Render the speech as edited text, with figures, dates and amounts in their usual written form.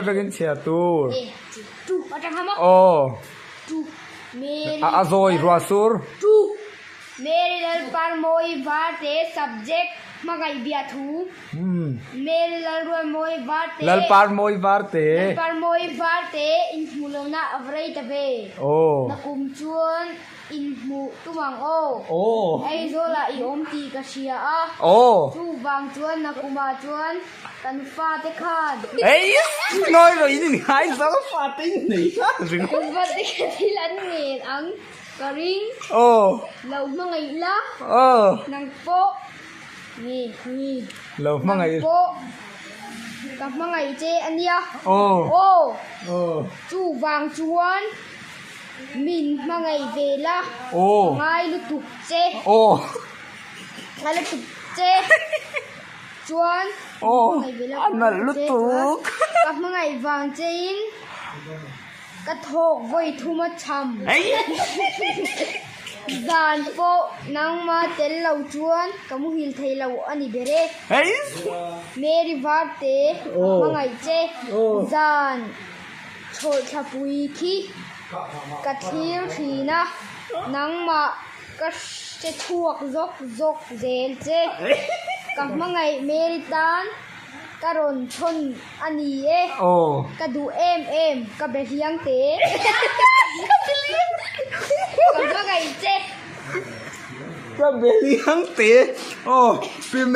Atangin chhiar tur. Aw. A zawi ruah sur. Mary Lalparmawi Varte subject hmangaih biah thu. Mary Lalrualmawi Varte. Lalparmawi Varte. Lalparmawi Varte inhmuh lohna a va rei ta ve. Aw. Nakum chuan inhmuh tum ang aw. Aw. Aizawlah i awm tih ka hria a. Aw. Chuvang chuan nakumah chuan kan fate khan. Ei! Ngawi rawh in inngai zo fate in nei hlan ringawt. Kan fate kha thil an ngen ang ka ring. Aw. Lo hmangaih la. Aw. Nang pawh nge nge. Lo hmangaih. Nang pawh ka hmangaih che a nia. Aw. Aw. Aw. Chuvang chuan min hmangaih ve la. Aw. Ka ngai lutuk che. Aw. Ngai lutuk che. Chuan Aw a nalh lutuk. Ka hmangaih vang chein ka thawk vawi thum a cham. Zan pawh nangma tel lo chuan ka muhil thei lo a ni ber e. Mary Varte ka hmangaih che. Zan chhawlhthlapui khi ka thlir thin a, nangmah Ka hre chhuak zawk zawk zel che. Ka hmangaih Mary tan ka rawn thawn a ni e. Ka duh em em, ka be hliang te. Ka hmangaih che. Ka be hliang te. Aw.